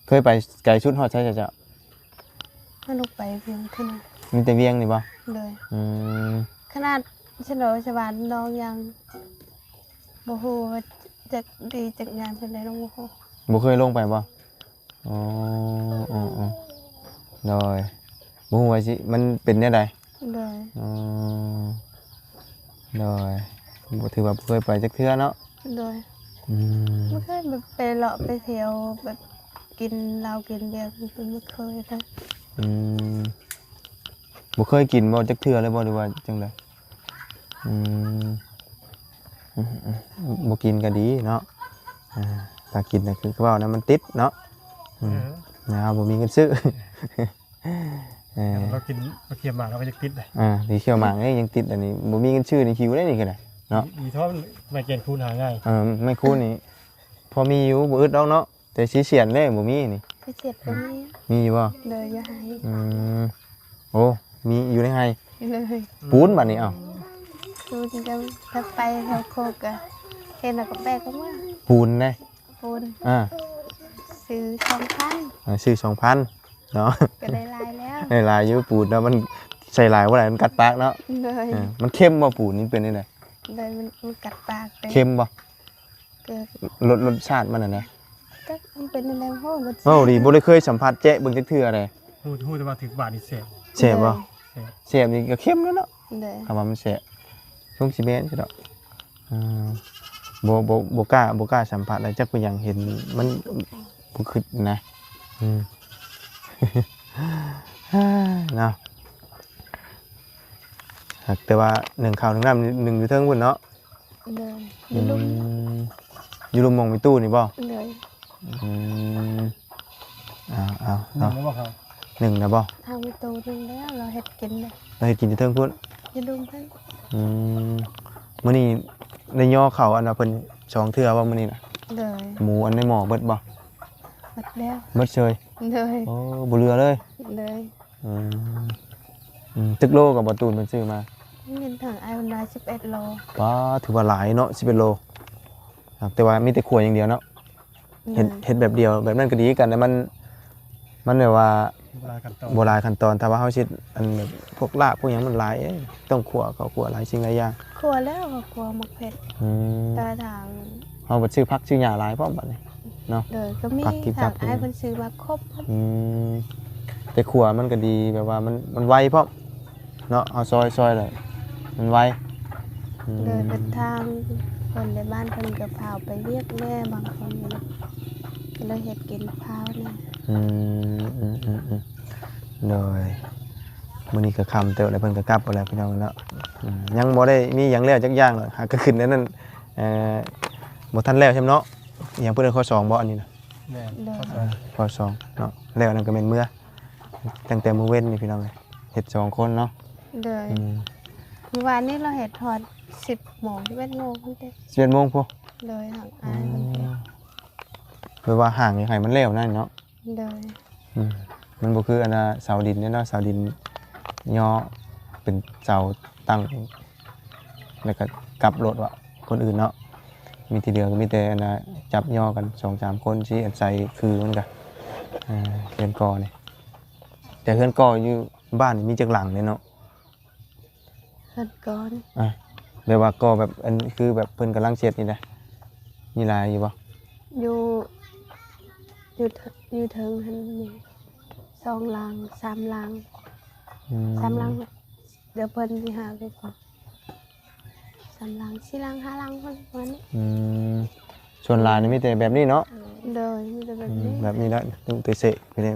ເຄີຍໄປໄກສຸດຮອດໃສເຈົ້າ? ເຮົາລົງໄປວຽງເທື່ອໜຶ່ງ. ມີແຕ່ວຽງນີ້ບໍ່? ໂດຍ. ອືມ ຂະໜາດຊະໂນຊະຫວານນ້ອງຍັງບໍ່ຮູ້ວ່າຈັກດີຈັກງາມສ່ຳໃດ ນ້ອງບໍ່ຮູ້. ບໍ່ເຄີຍລົງໄປບໍ່? ອໍ ອໍ ອໍ ໂດຍ. ບໍ່ຮູ້ວ່າຊິ ມັນເປັນແນວໃດ? ໂດຍ. ອໍ ໂດຍ. ບໍ່ ຖືວ່າບໍ່ເຄີຍໄປຈັກເທື່ອເນາະ? ໂດຍ. ອືມ ບໍ່ເຄີຍແບບໄປເລາະໄປທ່ຽວ ແບບກິນເຫຼົ້າກິນເບຍ ບໍ່ເຄີຍເລີຍ. ອືມ ບໍ່ເຄີຍກິນບໍ່ຈັກເທື່ອເລີຍບໍ່ ຫຼືວ່າຈັ່ງໃດ? ອືມ ອືມ ອືມ ບໍ່ກິນກໍດີເນາະ. ອ່າ ຖ້າກິນນະ ຄືເວົ້ານະ ມັນຕິດເນາະ. ອືມ ເອີ ນະ ບໍ່ມີເງິນຊື້. ເອີ ເຮົາກິນ ເຮົາຂຽວໝາກເຮົາກໍຍັງຕິດເດ້. ອ່າ ທີ່ຂຽວໝາກນີ້ຍັງຕິດ ອັນນີ້ບໍ່ມີເງິນຊື້ນີ້ຫິວໄດ໋ນີ້ກໍໄດ້ເນາະ. ດີ ດີເທາະໄມ້ແກ່ນຄູນຫາງ່າຍ. ເອີ ໄມ້ຄູນນີ້ພໍມີຢູ່ ບໍ່ອຶດດອກເນາະ ແຕ່ຊິສຽນເດ້ ບໍ່ມີນີ້. ຊິສຽນກໍມີ. ມີຢູ່ບໍ່? ໂດຍ ຢູ່ໄຮ່. ອືມ ໂອ້ ມີຢູ່ໃນໄຮ່. ໂດຍ. ປູນບາດນີ້ ເອົ້າ ປູນກໍຖ້າໄປແຖວໂຄກກໍເຫັນແລ້ວກໍແບກອອກມາ. ປູນເດ້? ປູນ. ອ່າ ຊື້ສອງພັນ. ອ່າ ຊື້ສອງພັນເນາະ ກໍໄດ້ຫຼາຍແລ້ວ. ໄດ້ຫຼາຍຢູ່ ປູນເນາະ ມັນໃສ່ຫຼາຍບໍ່ໄດ້ ມັນກັດປາກເນາະ. ໂດຍ. ເອີ ມັນເຄັມບໍ່? ປູນນີ້ເປັນຈັ່ງໃດ? ໂດຍ ມັນ ມັນກັດປາກເດ້. ເຄັມບໍ່? ກໍລົດ ລົດຊາດມັນຫັ້ນນະ ຈັກມັນເປັນຈັ່ງໃດ. ໂອ້ ລົດຊາດ ເວົ້າດີ ບໍ່ໄດ້ເຄີຍສຳຜັດແຈະເບິ່ງຈັກເທື່ອເດ້. ຮູ້ ຮູ້ແຕ່ວ່າຖືກບາດນີ້ແສບ. ແສບບໍ່? ໂດຍ. ແສບ ແສບນີ້ກໍເຄັມແລ້ວເນາະ. ໂດຍ. ຄຳວ່າມັນແສບ ຊົງຊິແມ່ນຊິດອກ. ອ່າ ບໍ່ ບໍ່ ບໍ່ກ້າ ບໍ່ກ້າສຳຜັດ ແລ້ວຈັກເປັນຫຍັງ ເຫັນມັນບໍ່ຄຶດນະ. ອືມ ເນາະ ແຕ່ວ່າໜຶ້ງເຂົ້າໜຶ້ງນ້ຳ ໜຶ້ງຢູ່ເທິງພຸ້ນເນາະ. ໂດຍ. ຢູ່ລຸ່ມ. ອືມ ຢູ່ລຸ່ມໝ່ອງມີຕູ້ນີ້ບໍ່? ໂດຍ. ອືມ ເອົາໆ ໜຶ້ງແລ້ວບໍ່ເຂົ້າ? ໜຶ້ງແລ້ວບໍ່? ທາງມີຕູ້ໜຶ້ງແລ້ວ ລາວເຮັດກິນເດ້. ລາວເຮັດກິນຢູ່ເທິງພຸ້ນ? ຢູ່ລຸ່ມພຸ້ນ. ອືມ ມື້ນີ້ໄດ້ຍໍເຂົ້າອັນວ່າເພິ່ນສອງເທື່ອບໍ່ມື້ນີ້ນະ? ໂດຍ. ໝູອັນໃນໝໍ້ເບິດບໍ່? ເບິດແລ້ວ. ເບິດເຊີຍ? ໂດຍ. ໂອ້ ບໍ່ເຫຼືອເລີຍ? ໂດຍ. ອືມ ອືມ ຈັກໂລກໍບໍ່ ຕູນເພິ່ນຊື້ມາ? ເງິນທາງອ້າຍເພິ່ນວ່າສິບເອັດໂລ. ປ້າ ຖືວ່າຫຼາຍເນາະ ສິບເອັດໂລ. ແຕ່ວ່າມີແຕ່ຂົ້ວຢ່າງດຽວເນາະ. ເຮັດ ໂດຍ ເຮັດແບບດຽວ ແບບນັ້ນກໍດີຄືກັນ ແຕ່ມັນ ມັນແບບວ່າບໍ່ຫຼາຍຂັ້ນຕອນ ບໍ່ຫຼາຍຂັ້ນຕອນ. ຖ້າວ່າເຮົາເຮັດອັນແບບພວກລາບພວກຫຍັງມັນຫຼາຍ ເອີ ຕ້ອງຂົ້ວເຂົ້າ ຂົ້ວຫຼາຍສິ່ງຫຼາຍຢ່າງ. ຂົ້ວແລ້ວກໍຂົ້ວໝາກເຜັດ. ອືມ ແຕ່ວ່າທາງ ເຮົາບັດຊື້ຜັກຊື້ຫຍ້າຫຼາຍພ້ອມບັດນີ້ເນາະ. ໂດຍ ກໍມີ ຜັກກິນ ທາງອ້າຍເພິ່ນຊື້ມາຄົບ. ອືມ ແຕ່ຂົ້ວມັນກໍດີ ແບບວ່າມັນ ມັນໄວພ້ອມເນາະ ເຮົາຊອຍ ຊອຍແລ້ວມັນໄວ. ອືມ ໂດຍ ເປັນທາງຄົນໃນບ້ານເພິ່ນກໍພາໄປວຽກແດ່ ບາງຄົນກໍເລີຍເຮັດກິນພາວແດ່. ອືມ ອືມ ອືມ ອືມ ໂດຍ. ມື້ນີ້ກໍຄ່ຳເຕີບແລ້ວ ເພິ່ນກໍກັບໄປແລ້ວ ພີ່ນ້ອງເນາະ. ອືມ ຍັງບໍ່ໄດ້ມີຫຍັງແລ້ວຈັກຢ່າງດອກ ຫາກໍຂຶ້ນອັນນັ້ນ ເອີ ບໍ່ທັນແລ້ວຊ້ຳເນາະ. ອີຫຍັງເພິ່ນເອີ້ນ ຂໍ້ສອງ ບໍ່ ອັນນີ້ນະ? ແມ່ນ ໂດຍ ຂໍ້ສອງ ຂໍ້ສອງເນາະ. ແລ້ວອັນນັ້ນກໍແມ່ນເມືອ ຕັ້ງແຕ່ມື້ເວັນນີ້ ພີ່ນ້ອງເອີຍ ເຮັດສອງຄົນເນາະ. ໂດຍ. ອືມ ມື້ວານນີ້ລາວເຮັດຮອດສິບໂມງ ສິບເອັດໂມງພຸ້ນເດ້. ສິບເອັດໂມງພຸ້ນ? ໂດຍ ຫາງອ້າຍເພິ່ນເຮັດ. ອືມ ແບບວ່າຫາງຢາກໃຫ້ມັນແລ້ວນັ້ນເນາະ. ໂດຍ. ອືມ ມັນບໍ່ຄືອັນນ່າເສົາດິນເດ້ເນາະ ເສົາດິນຍໍເປັນເສົາຕັ້ງ ແລ້ວກໍກັບລົດວ່າຄົນອື່ນເນາະ ມີທີ່ເຫຼືອກໍມີແຕ່ອັນນ່າຈັບຍໍກັນສອງສາມຄົນ ຊິອາໄສຄືມັນກະ ເອີ ເຮືອນກໍນີ້ ແຕ່ເຮືອນກໍຢູ່ບ້ານນີ້ມີຈັກຫຼັງເດເນາະ? ເຮືອນກໍນີ້ ອ່າ ແບບວ່າກໍແບບ ອັນ ຄືແບບເພິ່ນກຳລັງເສັດນີ້ນະ ມີຫຼາຍຢູ່ບໍ່? ຢູ່ ຢູ່ເທິງ ຢູ່ເທິງຫັ້ນມີສອງຫຼັງ ສາມຫຼັງ ອືມ ສາມຫຼັງ ດຽວເພິ່ນຊິຫາໄປກ່ອນ ສາມຫຼັງ ສີ່ຫຼັງ ຫ້າຫຼັງ ປະມານນີ້ ອືມ ສ່ວນຫຼາຍນີ້ມີແຕ່ແບບນີ້ເນາະ? ໂດຍ ມີແຕ່ແບບນີ້ ອືມ ແບບນີ້ແຫຼະ ຕຶງແຕ່ເສະໄປເລີຍ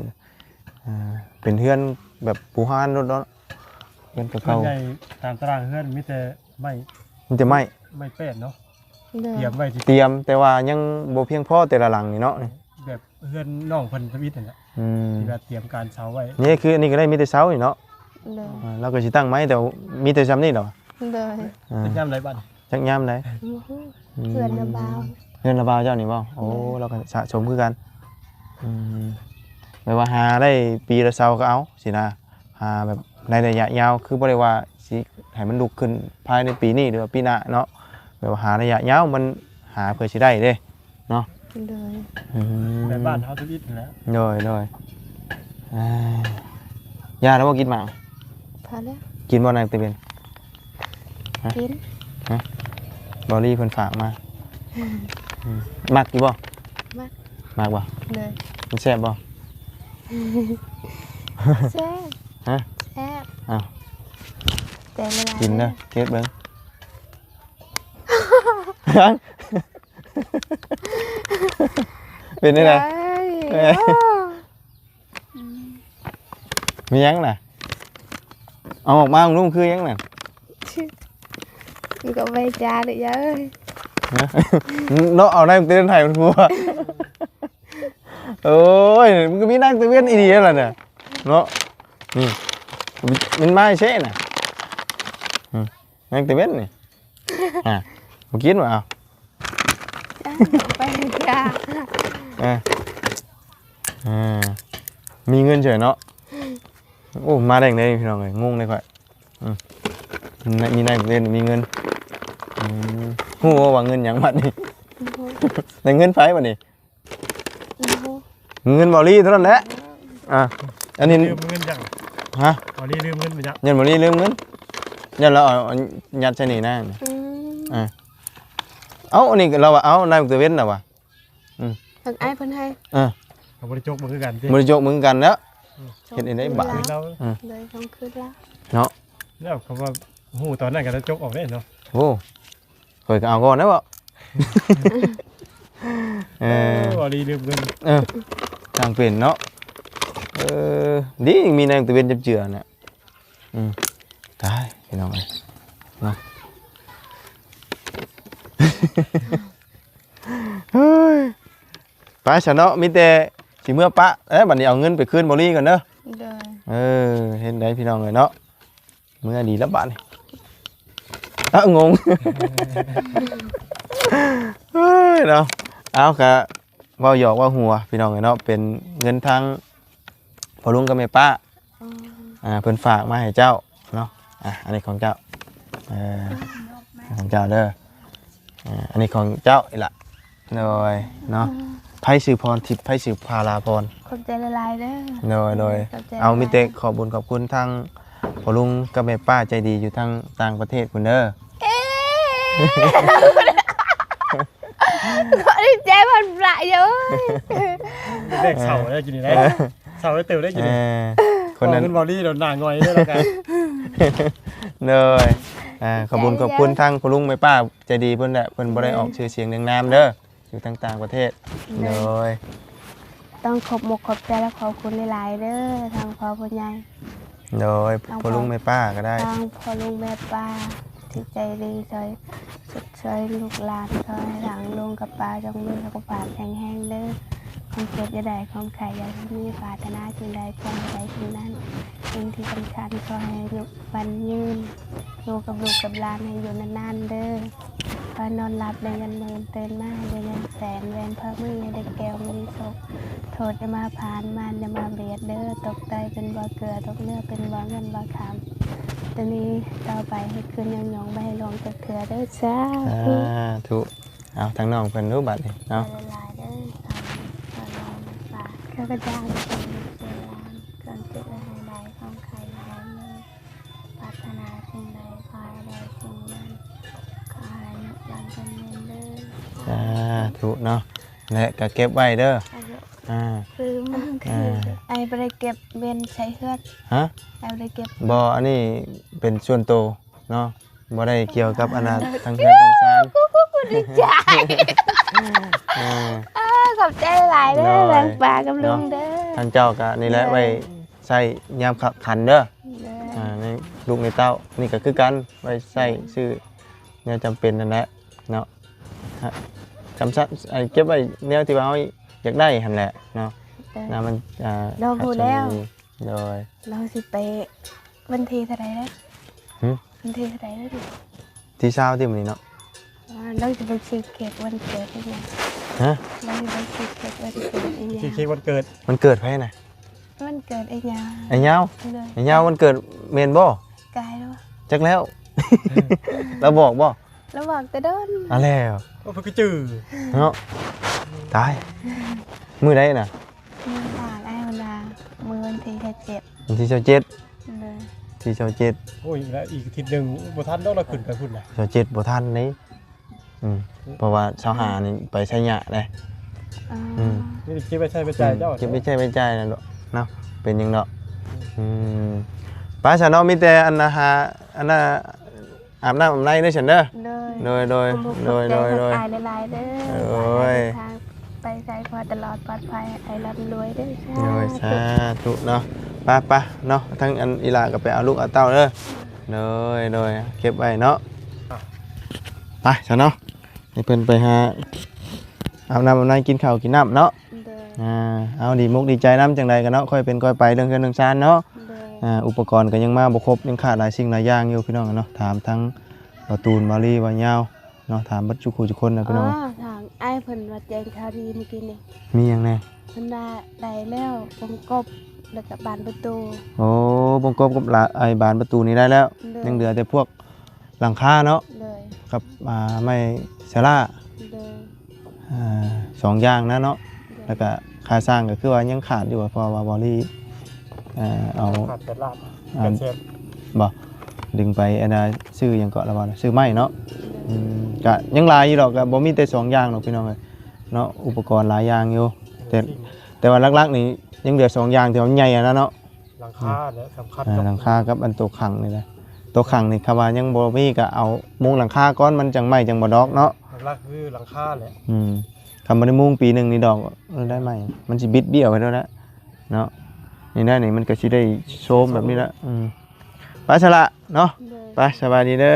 ອ່າ ເປັນເຮືອນແບບປູຮານໂລດເນາະ ເຮືອນເກົ່າໆ ສ່ວນໃຫຍ່ຕາມຕາລາງເຮືອນມີແຕ່ໄມ້ ມີແຕ່ໄມ້ ໄມ້ແປ້ນເນາະ ໂດຍ ຕຽມໄວ້ ຕຽມ ແຕ່ວ່າຍັງບໍ່ພຽງພໍແຕ່ລະຫຼັງນີ້ເນາະ ແບບເຮືອນນ້ອງເພິ່ນທຳອິດຫັ້ນແຫຼະ ອືມ ທີ່ວ່າຕຽມການເສົາໄວ້ ນີ້ຄືອັນນີ້ກໍໄດ້ມີແຕ່ເສົານີ້ເນາະ ໂດຍ ອ່າ ລາວກໍຊິຕັ້ງໃໝ່ ແຕ່ມີແຕ່ຊ່ຳນີ້ດອກ ໂດຍ ອ່າ ຈັກຍາມໃດບັດ ຈັກຍາມໃດ? ອືມ ເຮືອນລະບ່າວ ເຮືອນລະບ່າວເຈົ້ານີ້ບໍ່? ໂອ້ ໂດຍ ລາວກໍສະສົມຄືກັນ ອືມ ແບບວ່າຫາໄດ້ປີລະເສົາກໍເອົາຊີ້ນະ ຫາແບບໃນໄລຍະຍາວ ຄືບໍ່ໄດ້ວ່າຊິໃຫ້ມັນລຸກຂຶ້ນພາຍໃນປີນີ້ ຫຼືວ່າປີໜ້າເນາະ ແບບວ່າຫາໄລຍະຍາວ ມັນຫາເພື່ອຊິໄດ້ເດ້ ເນາະ ໂດຍ ອືມ ແບບບ້ານເຮົາທຳອິດຫັ້ນແຫຼະ ໂດຍ ໂດຍ ອ່າ ຢາແລ້ວບໍ່? ກິນໝາກ ພໍແລ້ວ ກິນບໍ່ນາງຕະເວັນ? ຮະ ກິນ ຮະ ເບົາລີເພິ່ນຝາກມາ ອືມ ອືມ ມັກຢູ່ບໍ່? ມັກ ມັກບໍ່? ໂດຍ ມັນແຊບບໍ່? ແຊບ ຮະ ແຊບ ອ້າວ ແຕ່ລະຫຼາຍ ກິນເດີ ເກັບເບິ່ງ ຍັງ ເປັນໄດ? ເອີຍ ເອີຍ ໂອ້ ອືມ ມີຫຍັງນະ? ເອົາອອກມາເບິ່ງດູ ຄືຫຍັງນະ? ມັນກໍໄວຈາເລີຍເອີຍ ຮະ ເນາະ ເອົານາງຕະເວັນໃຫ້ມັນຜົວ ໂອ້ຍ ມັນກໍມີນາງຕະເວັນອີ່ຫຼີຫັ້ນລະນະ ເນາະ ນີ້ ມັນມາໃສນະ? ອືມ ນາງຕະເວັນນີ້ ອ່າ ບໍ່ກິນບໍ່? ເອົາ ຈ້າ ໄປຈ້າ ເອີ ເອີ ມີເງິນເສີຍເນາະ ໂອ້ ມາໄດ້ຈັ່ງໃດພີ່ນ້ອງເອີຍ ງົງເດ້ຂ້ອຍ ອືມ ມີນາຍເວນ ມີເງິນ ອືມ ຮູ້ບໍ່ວ່າເງິນຫຍັງບັດນີ້? ໂອ້ໂຫ ແລ້ວເງິນໃຜບັດນີ້? ໂອ້ໂຫ ເງິນເບົາລີເທົ່ານັ້ນແຫຼະ ອ່າ ອັນນີ້ລືມເງິນຫຍັງ? ຮະ? ເບົາລີລືມເງິນໄປຫຍັງ? ຢ້ານເບົາລີລືມເງິນ ຢ້ານລາວເອົາ ເອົາຍັດໃສ່ນີ້ນະ ອືມ ອ່າ ເອົ້າ ອັນນີ້ລາວວ່າ ເອົ້າ ນາຍຕະເວັນລາວວ່າ ອືມ ທາງອ້າຍເພິ່ນໃຫ້ ເອີ ກໍບໍ່ໄດ້ຈົກເບິ່ງຄືກັນຕິ ບໍ່ໄດ້ຈົກເບິ່ງຄືກັນແລ້ວ ອືມ ເຮັດຈັ່ງໃດບາດນີ້ ເອີ ເລີຍຕ້ອງຄືນລະເນາະ ແລ້ວຄຳວ່າຮູ້ຕອນນັ້ນກໍໄດ້ຈົກອອກເດ້ເນາະ ໂອ້ ຂ້ອຍກໍເອົາກ່ອນແລ້ວເບາະ ເອີ ເອີ ເວົ້າດີລືມເງິນ ເອີ ຊ່າງເປັນເນາະ ເອີ ດີມີນາງຕະເວັນຈັບເຈືອນະ ອືມ ຕາຍພີ່ນ້ອງເອີຍເນາະ ເຮີ້ຍ ໄປຊະເນາະ ມີແຕ່ຊິເມືອປະ ເອີ ບັດນີ້ເອົາເງິນໄປຄືນເບົາລີກ່ອນເດີ ໂດຍ ເອີ ເຮັດໃດພີ່ນ້ອງເອີຍເນາະ ເມືອດີແລ້ວບາດນີ້ ອະ ງົງ ເຮີ້ຍເນາະ ເອົາ ກະເວົ້າຫຍອກເວົ້າຫົວພີ່ນ້ອງເອີຍເນາະ ເປັນເງິນທາງພໍ່ລຸງກັບແມ່ປ້າ ອໍ ອ່າ ເພິ່ນຝາກມາໃຫ້ເຈົ້າເນາະ ອ່າ ອັນນີ້ຂອງເຈົ້າ ເອີ ຂອງເຈົ້າເດີ ອ່າ ອັນນີ້ຂອງເຈົ້າອີ່ຫຼະ ໂດຍເນາະ ໃຜຊື່ພອນທິບ ໃຜຊື່ພາລາພອນ ຂອບໃຈຫຼາຍໆເດີ ໂດຍ ໂດຍ ຂອບໃຈ ເອົາ ຫຼາຍໆ ມີແຕ່ຂອບບຸນຂອບຄຸນທາງພໍ່ລຸງກັບແມ່ປ້າໃຈດີຢູ່ທາງຕ່າງປະເທດພຸ້ນເດີ ເອີ ຂໍດີໃຈເພິ່ນຫຼາຍເດີ ແບກເສົາໄດ້ກິນນີ້ໄດ້ ເອີ ເສົາໄດ້ເຕີບໄດ້ກິນນີ້ ເອີ ຄົນນັ້ນ ເງິນເບົາລີໂດນໜ້າຫງອຍເດ້ລະກັນ ໂດຍ ອ່າ ຂອບບຸນຂອບຄຸນທາງພໍ່ລຸງແມ່ປ້າໃຈດີເພິ່ນແຫຼະ ເພິ່ນບໍ່ໄດ້ອອກຊື່ສຽງເລື່ອງນາມເດີ ຢູ່ທາງຕ່າງປະເທດ ໂດຍ ໂດຍ ຕ້ອງຂອບມົກຂອບໃຈ ແລະ ຂອບຄຸນຫຼາຍໆເດີ ທາງພໍ່ຜູ້ໃຫຍ່ ໂດຍ ທາງພໍ່ລຸງແມ່ປ້າກໍໄດ້ ທາງພໍ່ລຸງແມ່ປ້າທີ່ໃຈດີຊ່ອຍ ຊ່ອຍລູກຫຼານ ຂໍໃຫ້ທາງລຸງກັບປ້າຈົ່ງມີສຸຂະພາບແຂງແຮງເດີ ຄວາມເຈັບຢ່າໄດ້ ຄວາມໄຂ້ຢ່າມີ ປາດຖະໜາສິ່ງໃດ ຄວາມໃດສິ່ງນັ້ນ ສິ່ງທີ່ສຳຄັນ ຂໍໃຫ້ອາຍຸໝັ້ນຍືນ ຢູ່ກັບລູກກັບຫຼານໃຫ້ຢູ່ນານໆເດີ ຂໍໃຫ້ນອນຫຼັບໄດ້ເງິນໝື່ນ ຕື່ນມາໃຫ້ໄດ້ເງິນແສນ ແວ່ນພະມືໃຫ້ໄດ້ແກ້ວ ມີໂຊກ ໂທດຢ່າມາຜ່ານ ມານຢ່າມາບຽດເດີ ຕົກໄຕເປັນບໍ່ເກືອ ຕົກເນື້ອເປັນບໍ່ເງິນບໍ່ຄຳ ແຕ່ນີ້ຕໍ່ໄປໃຫ້ຂຶ້ນຍອງໆ ບໍ່ໃຫ້ລົງຈັກເທື່ອເດີ ສາທຸ ສາທຸ. ເອົາ ທາງນ້ອງເພິ່ນດູບາດນີ້ເນາະ ຫຼາຍໆເດີ ຂ້າພະເຈົ້າ ເຈົ້າ ເຈົ້າ ເຈົ້າ ເຈົ້າ ເຈົ້າ ເຈົ້າ ເຈົ້າ ເຈົ້າ ເຈົ້າ ເຈົ້າ ປາດຖະໜາສິ່ງໃດຂໍໃຫ້ໄດ້ສິ່ງນັ້ນ ຂໍໃຫ້ໄດ້ໜຶ່ງດຽວກັນແມ່ນເດີ ສາທຸເນາະ ແລະກໍເກັບໄວ້ເດີ ອາ ຄືມັນຄື ອາ ອ້າຍບໍ່ໄດ້ເກັບເວັນໃສ່ເຮືອນ ຮະ ອ້າຍບໍ່ໄດ້ເກັບ ບໍ່ ອັນນີ້ເປັນສ່ວນໂຕເນາະ ບໍ່ໄດ້ກ່ຽວກັບອັນນ່າ ທາງເຮືອນທາງຊານ ດີໃຈ ເອີ ເອີ ຂອບໃຈຫຼາຍເດີ ໂດຍ ແບ່ງປາກັບລຸງເດີ ເນາະ ທາງເຈົ້າກໍນີ້ແຫຼະ ໂດຍ ໄວ້ ໃຊ້ຍາມຄັບຂັນເດີ ໂດຍ ອ່າ ໃນລູກໃນເຕົ້າ ນີ້ກໍຄືກັນ ໄວ້ໃຊ້ ໂດຍ ຊື້ແນວຈຳເປັນນັ້ນແຫຼະເນາະ ຮະ ຈຳສັດ ໄອ້ເກັບໄວ້ແນວທີ່ວ່າເຮົາຢາກໄດ້ຫັ້ນແຫຼະເນາະ ໂດຍ ນະ ມັນ ອ່າ ລອງຮູ້ແລ້ວ ໂດຍ ລອງຊິໄປວັນທີເທົ່າໃດແລ້ວ? ຫື? ວັນທີເທົ່າໃດແລ້ວ? ທີຊາວຕິມື້ນີ້ເນາະ ອ່າ ລອງຊິໄປຊື້ເຄ້ກວັນເກີດອີຫຍັງ? ຮະ? ລອງຊິໄປຊື້ເຄ້ກວັນເກີດອີຫຍັງ? ຊື້ເຄ້ກວັນເກີດ ວັນເກີດໃຜນະ? ວັນເກີດອ້າຍຍາວ ອ້າຍຍາວ ໂດຍ ອ້າຍຍາວວັນເກີດແມ່ນບໍ່? ກາຍແລ້ວ ຈັກແລ້ວ ລາວບອກບໍ່? ລາວບອກແຕ່ດົນ ອາແລ້ວ ໂອ້ ເພິ່ນກໍຈື່ເນາະ ຕາຍ ມື້ໃດນະ? ມື້ວານອ້າຍເພິ່ນວ່າ ມື້ວັນທີຊາວເຈັດ ວັນທີຊາວເຈັດ ໂດຍ ທີຊາວເຈັດ ໂອ້ຍ ອີກອາທິດໜຶ່ງບໍ່ທັນດອກ ລາວຂຶ້ນໄປພຸ້ນນະ ຊາວເຈັດບໍ່ທັນເດ້ ອືມ ເພາະວ່າຊາວຫ້ານີ້ໄປໄຊຍະເດ້ ອືມ ນີ້ເກັບໄວ້ໃຊ້ໄປຈ່າຍເຈົ້າ ເກັບໄວ້ໃຊ້ໄປຈ່າຍນັ້ນເນາະ ເປັນຫຍັງດອກ ອືມ ໄປຊະເນາະ ມີແຕ່ອັນນະຫາ ອັນນະ ອາບນ້ຳອາບໃນເດີຊັ້ນເດີ ໂດຍ ໂດຍ ໂດຍ ຂອບໃຈ ໂດຍ ໂດຍ ອ້າຍຫຼາຍໆເດີ ໂດຍ ເດີນທາງໄປໃສຂໍໃຫ້ຕະຫຼອດປອດໄພ ໃຫ້ລ່ຳລວຍເດີ ໂດຍ ສາທຸເນາະ ໄປໆເນາະ ທາງອັນອີ່ຫຼ້າກໍໄປເອົາລູກເອົາເຕົ້າເດີ ໂດຍ ໂດຍ ເກັບໄວ້ເນາະ ໄປຊະເນາະ ໃຫ້ເພິ່ນໄປຫາອາບນ້ຳອາບໃນ ກິນເຂົ້າກິນນ້ຳເນາະ ໂດຍ ອ່າ ເອົາ ດີມົກດີໃຈນຳ ຈັ່ງໃດກໍເນາະ ຄ່ອຍເປັນຄ່ອຍໄປ ເລື່ອງເຮືອນເລື່ອງຊານເນາະ ໂດຍ ອ່າ ອຸປະກອນກໍຍັງມາບໍ່ຄົບ ຍັງຂາດຫຼາຍສິ່ງຫຼາຍຢ່າງຢູ່ ພີ່ນ້ອງເນາະ ຖາມທັງບ່າວຕູນ ບ່າວລີ ບ່າວຍາວເນາະ ຖາມເບິດສູ່ຄູ່ທຸກຄົນນະ ພີ່ນ້ອງ ອໍ ທາງອ້າຍເພິ່ນວ່າແຈ້ງຂ່າວດີມື້ກີ້ນີ້ ມີຫຍັງແດ່? ເພິ່ນວ່າໄດ້ແລ້ວ ບົງກົບ ແລ້ວກໍບານປະຕູ ໂອ້ ບົງກົບກັບລະ ໄອ້ບານປະຕູນີ້ໄດ້ແລ້ວ ໂດຍ ຍັງເຫຼືອແຕ່ພວກ ຫຼັງຄາເນາະ ໂດຍ ກັບ ອ່າ ໄມ້ສາລາ ໂດຍ ອ່າ ສອງຢ່າງນະເນາະ ໂດຍ ແລ້ວກະຄ່າສ້າງກໍຄືວ່າຍັງຂາດຢູ່ ເພາະວ່າບໍ່ລີ ເອີ ເອົາ ຂາດແປດລ້ານ ອ່າ ແປດແສນ ບໍ່ ດຶງໄປອັນນ່າ ຊື້ຫຍັງເກາະລະວ່າ ຊື້ໄມ້ເນາະ ໂດຍ ອືມ ກະຍັງຫຼາຍຢູ່ດອກ ກະບໍ່ມີແຕ່ສອງຢ່າງດອກ ພີ່ນ້ອງເອີຍເນາະ ອຸປະກອນຫຼາຍຢ່າງຢູ່ ແຕ່ ແຕ່ວ່າຫຼັກໆນີ້ຍັງເຫຼືອສອງຢ່າງທີ່ວ່າມັນໃຫຍ່ຫັ້ນນະເນາະ ຫຼັງຄາແຫຼະສຳຄັນ ອ່າ ກັບ ຫຼັງຄາກັບອັນໂຕຂັງນີ້ແຫຼະ ໂຕຂັງນີ້ ຄຳວ່າຍັງບໍ່ມີກໍເອົາມຸງຫຼັງຄາກ່ອນ ມັນຈັ່ງໄມ້ຈັ່ງບໍ່ດອກເນາະ ຫຼັກໆຄືຫຼັງຄາແຫຼະ ອືມ ຄັນບໍ່ໄດ້ມຸງປີໜຶ່ງນີ້ດອກ ເອີ ໄດ້ໄມ້ ມັນຊິບິດບ້ຽວໄປໂລດແຫຼະເນາະ ນີ້ນະ ນີ້ມັນກໍຊິໄດ້ໂຊມແບບນີ້ລະ ອືມ ໄປຊະລະເນາະ ໂດຍ ໄປ ສະບາຍດີເດີ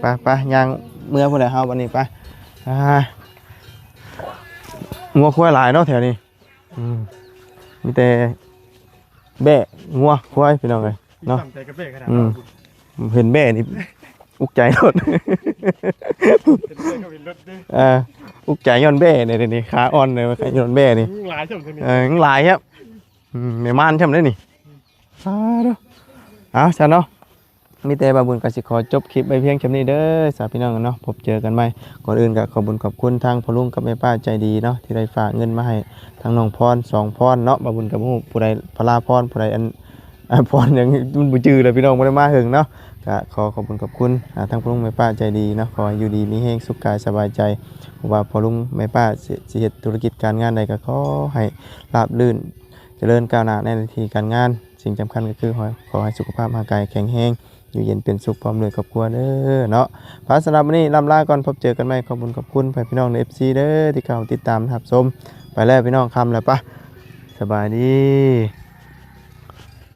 ໄປ ໄປ ຍ່າງເມືອພຸ້ນແຫຼະເຮົາບັດນີ້ ໄປ ອ່າ ງົວຄວາຍຫຼາຍເນາະແຖວນີ້ ອືມ ມີແຕ່ແບ້ງົວຄວາຍ ພີ່ນ້ອງເອີຍເນາະ ອືມ ເຫັນແບ້ນີ້ອຸກໃຈໂລດ ເອີ ອຸກໃຈຍ້ອນແບ້ນີ້ ດຽວນີ້ຂາອ່ອນເລີຍ ຍ້ອນແບ້ນີ້ ເອີ ຍັງຫຼາຍແຮງ ອືມ ແມ່ມ່ານຊ້ຳເດ້ນີ້ ສາທຸ ເອົາ ຊັ້ນເນາະ ມີແຕ່ບ່າວບຸນກໍຊິຂໍຈົບຄລິບໄວ້ພຽງສ່ຳນີ້ເດີ ສາພີ່ນ້ອງເນາະ ພົບເຈີກັນໃໝ່ ກ່ອນອື່ນກໍຂອບບຸນຂອບຄຸນທາງພໍ່ລຸງກັບແມ່ປ້າໃຈດີເນາະ ທີ່ໄດ້ຝາກເງິນມາໃຫ້ທາງນ້ອງພອນ ສອງພອນເນາະ ບ່າວບຸນກໍບໍ່ຮູ້ຜູ້ໃດພະລາພອນ ຜູ້ໃດອັນ ອາ ພອນຫຍັງ ມັນບໍ່ຈື່ແລ້ວ ພີ່ນ້ອງ ບໍ່ໄດ້ມາເຫິງເນາະ ກໍຂໍຂອບບຸນຂອບຄຸນ ອາ ທາງພໍ່ລຸງແມ່ປ້າໃຈດີເນາະ ຂໍໃຫ້ຢູ່ດີມີແຮງ ສຸກກາຍສະບາຍໃຈ ບໍ່ວ່າພໍ່ລຸງແມ່ປ້າຊິ ຊິເຮັດທຸລະກິດການງານໃດ ກໍຂໍໃຫ້ລາບລື່ນ ຈະເລີນກ້າວໜ້າໃນໜ້າທີ່ການງານ ສິ່ງສຳຄັນກໍຄື ຂໍໃຫ້ສຸຂະພາບຮ່າງກາຍແຂງແຮງ ຢູ່ເຢັນເປັນສຸກພ້ອມດ້ວຍຄອບຄົວເດີເນາະ ພາສຳລັບມື້ນີ້ລ່ຳລາກ່ອນ ພົບເຈີກັນໃໝ່ ຂອບບຸນຂອບຄຸນໃຫ້ພີ່ນ້ອງເອັຟຊີເດີ ທີ່ເຂົ້າຕິດຕາມຮັບຊົມ ໄປແລ້ວພີ່ນ້ອງ ຄ່ຳແລ້ວ ປະ ສະບາຍດີ.